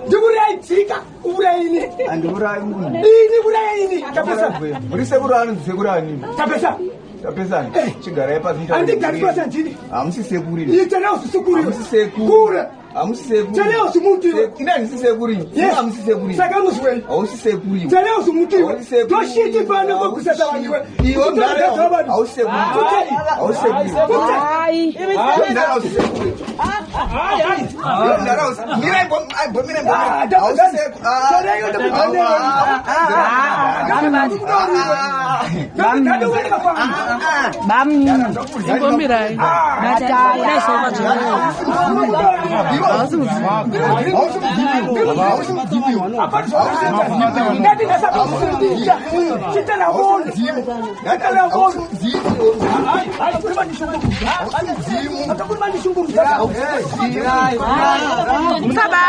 Ndikurai tsika urai ini. Andiurai munhu. Ini urai ini. Tapesa. Muri sekuru anonzi sekuru ani? Tapesa. Tapesani. Eh. Chigarai pasi. Handigari pasi handidi. Hamusi sekuru. Ita nawo sekuru. Hamusi sekuru. Kure. Hamusi sekuru. Tana usimuti iwe. Ina handisi sekuru. Yes. Hamusi sekuru. Saka musi wei. Hausi sekuru iwe. Tana usimuti iwe. Hausi sekuru. Toshiti pano kokusasa vanhu iwe. Iwe mdara. Kutogadza vanhu. Hausi sekuru. Hausi sekuru. Hayi. Iwe mdara hausi sekuru. Iwe mdara hausi. Mira imbo imbo mira imbo. Ah, Hausi sekuru. Ah. Tana iwe Bam. Imbomirai. Musaba.